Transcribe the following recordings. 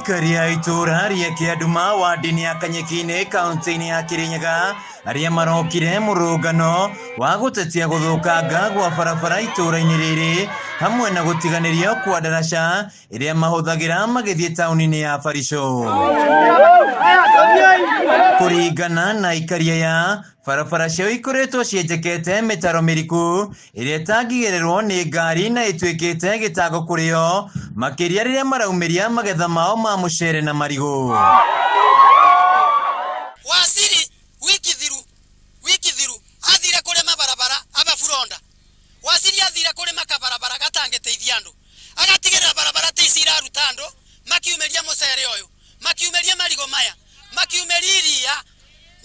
Aikari a itũũra rĩa Kĩanduma ward-inĩ ya Kanyeki-inĩ kaunti-inĩ ya Kĩrĩnyaga arĩa marokire mũrũngano wa gũtetia gũthũkanga gwa barabara itũũra-inĩ rĩrĩ hamwe na gũtiganĩrio kwa ndaraca ĩrĩa mahũthagĩra magĩthiĩ taũni-inĩ ya Barisho. Kũringana na aikari aya, barabara ciao ikoretwo cienjekete mĩtaro mĩriku ĩrĩa ĩtangĩgererwo nĩ ngari na ĩtuĩkĩte gĩtango kũrĩ o, makĩria rĩrĩa maraumĩria magetha mao ma mũcere na marigũ. Waziri wiki thiru wiki thiru athire kũrĩma barabara ababuronda Waziri athire kũrĩma kabarabara gatangĩteithia andũ agatigĩrĩra barabara ti ici iraruta andũ makiumĩria mũcere ũyũ makiumĩria marigũ maya makiumĩria iria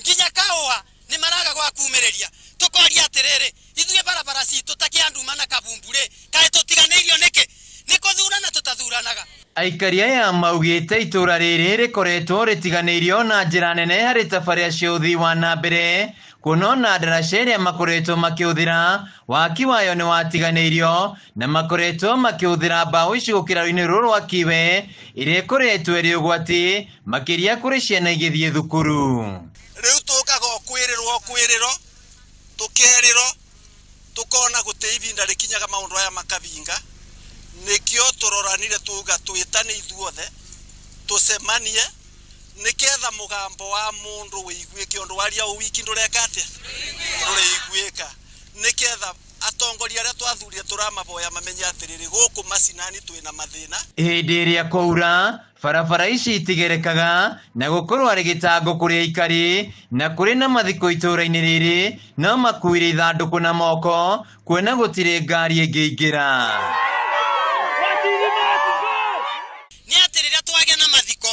nginya kahũa nĩ maraga gwa kumĩrĩria. Tũkoria atĩrĩrĩ, ithuĩ barabara citũ ta Kĩanduma na Kabumbu rĩ, kaĩ tũtiganĩirio nĩkĩ? Nĩ kũthurana tũtathuranaga? Aikari aya maugĩte itũra rĩrĩ rĩkoretwo rĩtiganĩirio na njĩra nene harĩ tabarĩra cia ũthii wa na mbere, kuona ona ndaraca ĩrĩa makoretwo makĩhũthĩra waki wayo nĩ watiganĩirio na makoretwo makĩhũthĩra mbaũ ici gũkĩra rũĩ-inĩ rũrũ rwa Kiwe ĩrĩa ĩkoretwo ĩrĩ ũgwati makĩria kũrĩ ciana igĩthiĩ thukuru. Rĩu tũkaga o kwĩrĩrwo o kwĩrĩrwo, tũkerĩrwo, tũkona gũtĩ ibinda rĩkinyaga maũndũ aya makabinga, nĩkĩo tũroranire twauga twĩtane ithuothe, tũcemanie, nĩketha mũgambo wa mũndũ wĩiguĩke ũndũ waria ũ wiki ndũreka atĩa? Ndũrĩiguĩka. Nĩketha atongoria arĩa twathurire tũramaboya mamenye atĩrĩrĩ, gũkũ macinani twĩna mathĩna. Hĩndĩ ĩrĩa kwaura, barabara ici itigerekaga na gũkorwo arĩ gĩtango kũrĩ aikari na kũrĩ na mathiko itũũra-inĩ rĩrĩ no makuire ithandũkũ na moko kuona gũtirĩ ngari ĩngĩingĩra. Nĩ atĩ rĩrĩa twagĩa na mathiko,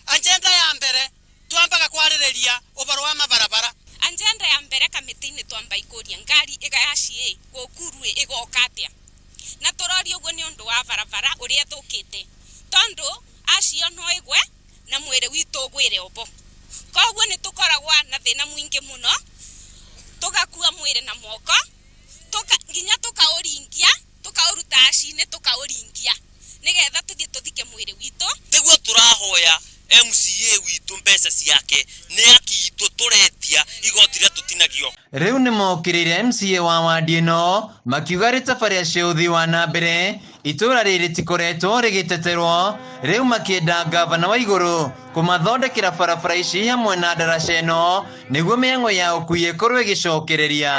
agenda ya mbere twambaga kwarĩrĩria ũboro wa mabarabara. Agenda ya mbere kamĩtĩ-inĩ twamba ikũria ngari ĩga ya CA gũkuru ĩ ĩgoka atĩa? Na tũroria ũguo nĩ ũndũ wa barabara ũrĩa ĩthũkĩte tondũ acio no ĩgwe na mwĩrĩ witũ ũgwĩre obo. Koguo nĩ tũkoragwa na thĩna mũingĩ mũno, tũgakua mwĩrĩ na moko, nginya tũkaũringia, tũkaũruta aci-inĩ tũkaũringia nĩgetha tũthiĩ tũthike mwĩrĩ witũ. Tiguo tũrahoya MCA witũ mbeca ciake nĩ haki itũ tũretia igoti rĩrĩa tũtinagio. Rĩu nĩmokĩrĩire MCA wa wandi ĩno makiuga rĩtabarĩa cia ũthii wa na mbere itũra rĩrĩ rĩtikoretwo rĩgĩteterwo, rĩu makĩenda ngavana wa igũrũ kũmathondekera barabara ici hamwe na ndaraca ĩno nĩguo mĩhang'o ya ũkui ĩkorwo ĩgĩcokereria.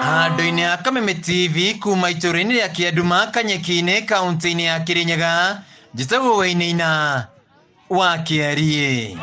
Handũ-inĩ ha Kameme TV kuma itũra-inĩ rĩa Kĩanduma Kanyeki-inĩ kaunti-inĩ ya Kĩrĩnyaga, njĩtagwo Wainaina wa Kĩariĩ.